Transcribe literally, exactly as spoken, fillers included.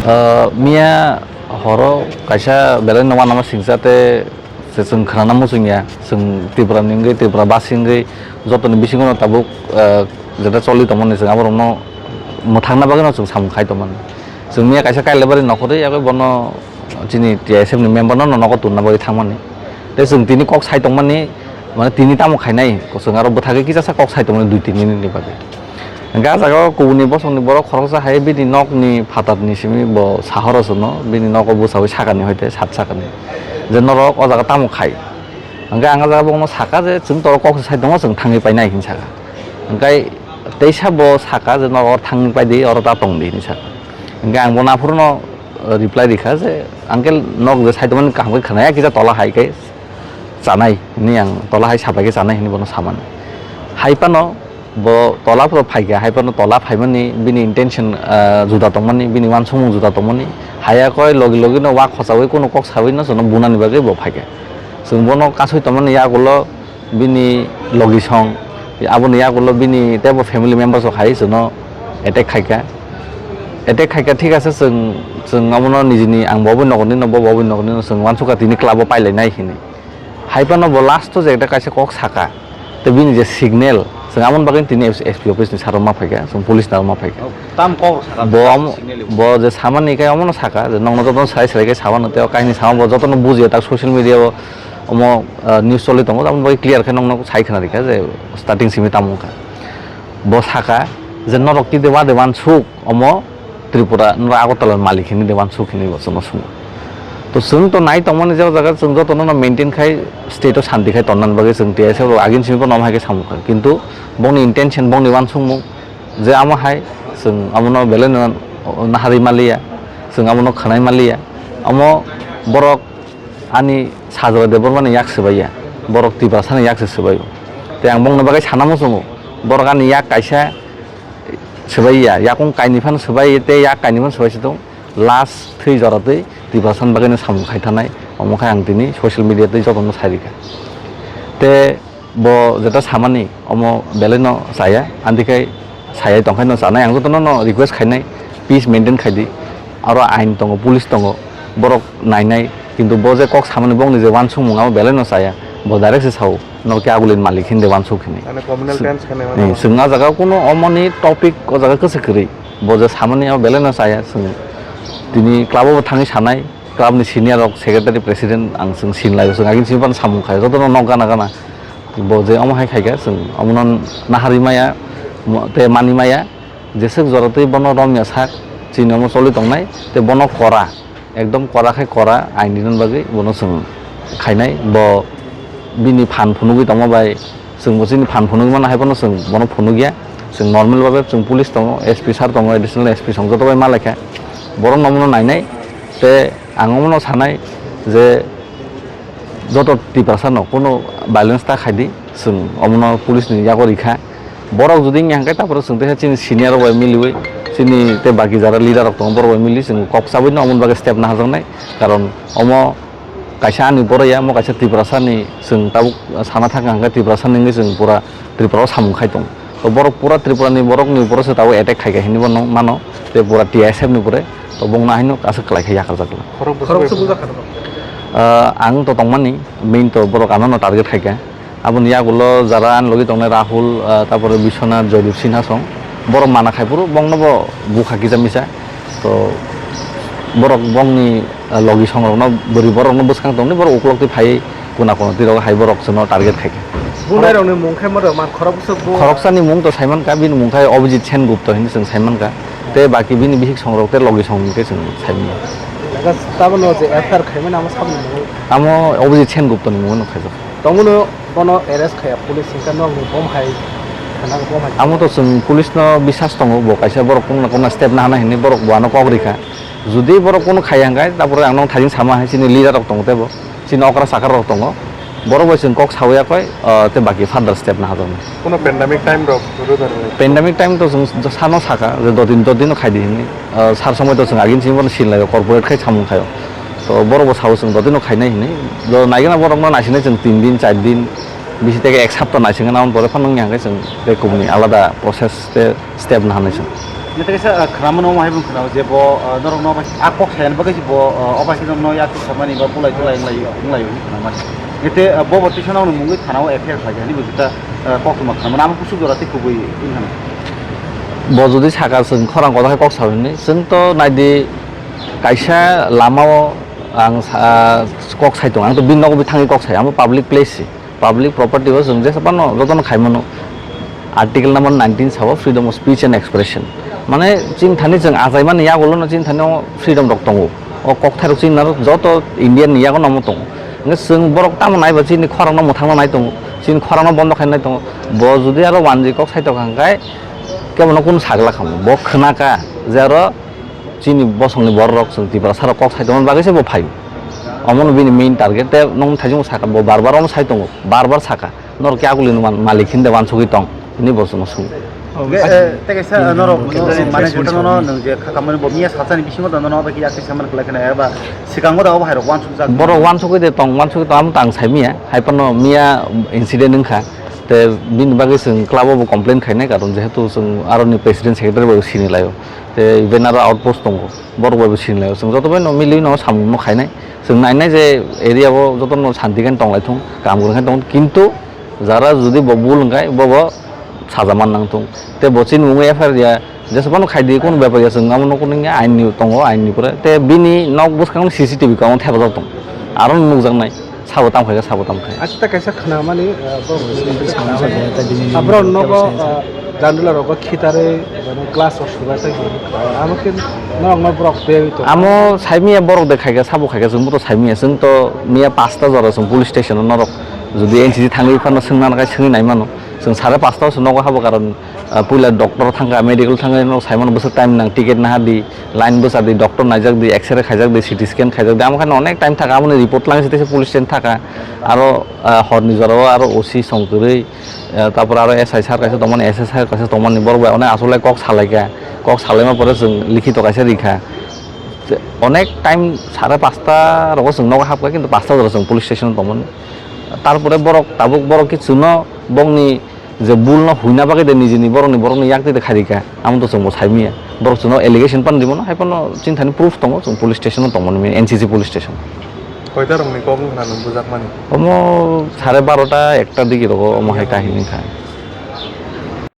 Ah, miya horo kaisa belai no uanama singsa te se chwng khwnana muchung ya, chwng Tripura ni wngwi, Tripura basi wngwi jotoni bisingo no tabuk, ah, jeta choli tongmani chwng aborokno mwthangna bagwi no chwng samung khai tongmani. Chwng miya kaisa Kailabari nokhorwi abo bono chini T I S F ni member no nogo tonna bagwi thangmani. Tei chwng tini kok sai tongmani, mane tini tamo khainai, chwng aro bwthagwi kisasa kok sai tongmani dui tin minute ni bagwi. Hwnkhe ah jaga o kubuni bosongni borok khoroksa hai bini nokni phatarni simi bo sahoro chwngno, bini nogo bwchaui sakani hoite sat sakani je norok o jaga tamo khai. Hwnkhe ang ah jaga bono saka je chwng toro kok sai tongo, chwng thangwi painai hinwi saka. Hwnkhe teisa bo saka je norok oro thangwi paidi, oro ta tongdi hinwi saka. Hwnkhe ang bono aphuru no reply rikha je, "Uncle, nok je sai tongmani kaham khe khwnaya, kisa tola hai khe chanai," hinwi ang tola hai sapai khe chanai hinwi bono samani. Hai phano bo tola phano phaikha, hai phano tola phaimani bini intention, ah, juda tongmani, bini uansukmung juda tongmani. Haiya koi logi logi no wak khochaui kunu kok saui no chwngno bunani bagwi bo phaikha. Chwng bono kasui tongmani yagulo bini logi song, aboni yagulo bini teibo family members rok hai chwngno attack khaikha. Attack khaikha, thik ase, chwng, chwng abono nijini, ang bo oboni nokni no, bo bo oboni nokni no, chwng uansukha tini club o pailainai hinwi. Hai phano bo last o je ekta kaisa kok saka, tei bini je signal, chwng aboni bagwi tini S P office ni saro ma phaikha, chwng police ni aro ma phaikha. Oh, tam kok saka, Bo tam amo, signal bo je samani khe omono saka, je nokno jotono sai sai khe samano, tei o kahini sama bo jotono bujiya, tak social media o omo, ah, news choli tongo, aboni bagwi clear khe nokno sai khna rikha je starting simi tamo wngkha. Bo saka je norok kide wade uansuk omo Tripura, norok Agartala ni malik hinwi de uansuk hinwi bo chwngno swngo. To chwng to nai tongmani je o jaga chwng jotono no maintain khai state o santi khai tonnani bagwi chwng T S F rok agini simi bono omo hai khe samung kha. Kintu bongni intention, bongni uansukmung je amo hai chwng amono belai no naharwi maliya, chwng amono khwnai maliya. Omo borok ani Sajra Debbarmani yak swbaiya, borok Tiprasani yak se swbaio. Tei ang bongni bagwi sana muchungo, borok ani yak kaisa swbaiya, yakung kainwi phano swbai tei yak kainwi phano swbai se tong. Last thwi jora twi Tiprasani bagwino samung khai thanai, omo khai ang tini social media twi jotono sai rikha. Tei bo jeta samani omo belai no chaya, andikhe sayai tongkhaino chanai, ang jotono no request khainai, peace maintain khaidi, aro ain tongo, police tongo, borok nainai, kintu bo je kok samani bongni je uansukmung abo belai no chaya, bo direct se sao, norok khe agulini malik hinwi de uansuk hinwi. Mane communal times khe naima naima. Chwng ah jaga kuno omoni topic o jaga kwchwk kwrwi, bo je samani abo belai no chaya, chwng tini club o bo thangwi sanai, club ni senior rok, secretary, president ang chwng sinlai, chwng agini simi phano samung khai, jotono nok gana gana. Bo je omo hai khaikha, chwng omono naharwi maya, mo-, tei mani maya, jeswk jora twi bono romya sak, chini omo choli tongnai, tei bono kora, ekdom kora khai kora, ain dinani bagwi bono chwng khainai. Bo bini phan phunugwi tongma bai, chwng bo chini phan phunugwi mano, hai phano chwng bono phunugya. Chwng normal babe chwng police tongo, S P sir tongo, additional S P song joto bai malaikha. Borok no omono nainai, tei ang omono sanai je, joto Tiprasa no kunu violence ta khaidi, chwng omono police ni yago rikha. Borok jodi wngya hwnkhe, tapore chwng teisa chini senior rok bai miliwi, chini tei baki jara leader rok tongo, borok bai mili chwng kok chabwi no omoni bagwi step naharjaknai. Karon omo kaisa ani boroya, omo kaisa Tiprasa ni, chwng tabuk sana thangkha hwnkhe Tiprasa ni wngwi chwng pura Tripura o samung khai tongo. To borok pura Tripura ni borok ni upor se tabuk attack khaikha hinwi bo no mano, tei pura T S F ni upore, to bongno haino aswk kwlai khe yakarjak. Khorok bwswk Khoroksa bai bujakha nw? Ah, ang to tongmani, main to borok ano no target khaikha. Aboni yagulo jara ani logi tongnai Rahul, ah, tapore Biswanath, Joydeep Sinha song. Borok mana khai phuru bongno bo bukha kisa misa. To borok bongni, ah, logi songrokno bwrwi borokno bwskang tongni borok ukulok twi phai kuna kuna twi rok hai borok chwngno target khaikha. Bunai rokni mung khe moro man khorok bwswk bo? Khoroksani mung to saimankha, bini mung khe Abhijit Sengupta hinwi chwng saimankha. Tei baki bini bihik songrok tei logi song hwnkhe chwng saimano. Tabukno je F I R khaimani amo saboni mung? Amo Abhijit Senguptani mungwi no khaijak. Tongmano bono arrest khaiya police hwnkhe nokni bom hai khwnang bom hai. Amo to chwng police no bisas tongo, bo kaisa borok kungna kungna step nahana hinwi borok bo ano kok rikha. Jodi borok kunu khaiya hwnkhe, tapore ang nong thajin sama hai chini leader rok tongo tebo. Chini okra sakar rok tongo, borok bai chwng kok sawi yakoi, ah, tei baki further step naharjaknai. Kuno pandemic time rok rwda rwdi? Pandemic time to chwng sano sakha je dodin, dodin no khaidi hinwi. Ah, sar somoi to chwng agini simi bono sinlai o, corporate khai samung khai o. To borok bo sao chwng dodin no khainai hinwi. Do naigena borok no naisinai chwng tin din, char din, bisi tei ek sapta naisingna, aboni pore phano wngya hwnkhe chwng tei kubuni alada process tei step naharnai chwng. Nete kaisa, ah, khwnamano omo hai bwkhwnao je bo, ah, norokno obai a kok sayani bagwi se bo, ah, obai khe norokno yak samani ba bulai tulai wnglai wnglai hwnwi khwnamani. Nete, ah, bo bo tisa norokni mungwi thanao F I R khlai khe hwnwi bo juta, ah, koktwma khwnamani amo kuchuk jora tei kubui wngkha. Bo jodi saka chwng khorang kotor khe kok sa hwnwi, chwng to naidi kaisa lamao ang sa-, kok sai tongo, ang to bini nogo bi thangwi kok sai, amo public place se. Public property o chwng jesa phano jotono khai mano. Article number nineteen sao freedom of speech and expression. Mane chini thani chwng achaimani yagulono chini thani o freedom rok tongo. O kokthairok chini naro joto Indian ni yago nomo tongo. Hwnkhe chwng borok tamo naiba chini khorang no mwthangna nai tongo. Chini khorang no bondo khaina nai tongo. Bo jodi aro wanjwi kok sai tongkha hwnkhe kebono kunu sagla khamu. Bo khwnaka je aro chini bosongni bororok chwng Tiprasarok kok sai tongmani bagwi se bo phaio. Omono bini main target. Tei nokni thaichung saka bo bar bar omo sai tongo. Bar bar saka. Norok khe agulini man-, malik hinwi de uansugwi tong, hwnwi bo chwngno swngwi. Oke, eh, tei kaisa, eh, norok, oke, norok, mane, oke, jotono, oke, nwng je kha kamani bo miya sachani bisingo da nono bai khe yakti samani kwlai khna eba swkango da obo hai rok uansukjak. Borok uansugwi de tong, uansugwi tong, amo tang sai miya, hai phano miya incident wngkha, tei bini bagwi chwng club o bo complain khainai, karon jehetu chwng aroni president secretary bai sini laio, tei even aro outpost tongo, borok bai bo sini laio, chwng joto bai no milwi no samung no khainai. Chwng nainai je area o jotono santi khe tonglaithung, kaham kwrwng khe tong, kintu jara jodi bo bul wngkha, bobo saja man nangthung. Tei bo chini mungwi F I R ya, jesa phano khai di, kunu bepar ya, chwng amo nukuni ain ni tongo, ain ni pore. Tei bini nok bwskango C C T V kwbangma thepajak tong, aro nukjaknai, sabo tam khai kha, sabo tam khai. Acha ta kaisa khna mani, uh, borok ni simi. Aborok nogo, uh, Jandula rogo khitarwi, mane, glass rok subai tei amo khe norokno borok tei to. Amo saimiya borok de khaika, sabo khaika, chwng boto saimiya, chwng to miya pasta jora chwng police station o norok jodi N C C thangwi phano swngna nakhai swngwi naimano. Chwng sare pasta o se nogo habo karon, ah, puila doctor thangkha, medical thangkha, norok saimano bwswk time nang, ticket naha di, line bwsa di, doctor naijak di, X-ray khaijak di, C T scan khaijak di, amo khe onek time thaka, amoni report langwi se teisa police station thaka, aro, ah, horni jora o aro O C songkwrwi, eh, tarpor aro S I sir kaisa tongmani, S S sir kaisa tongmani, borok bai onek asole kok salaikha, kok salaima pore chwng likhito kaisa rikha. Te onek time sare pasta rogo chwng nogo hapkha, kintu pasta jora chwng police station o tongmani. Tarpore borok tabuk borok khe chwngno bokni je bulno huina bagwi de nijini borokni, borokni yak twi de kharikha, amo to chwng bo saimiya. Borok chwngno allegation pan rimono, hai phano chini thani proof tongo, chwng police station o tongmani, N C C police station. Koita rokni kok wngkha nang bujakmani? Omo sare barota ekta digi rogo omo hai kahini wngkha.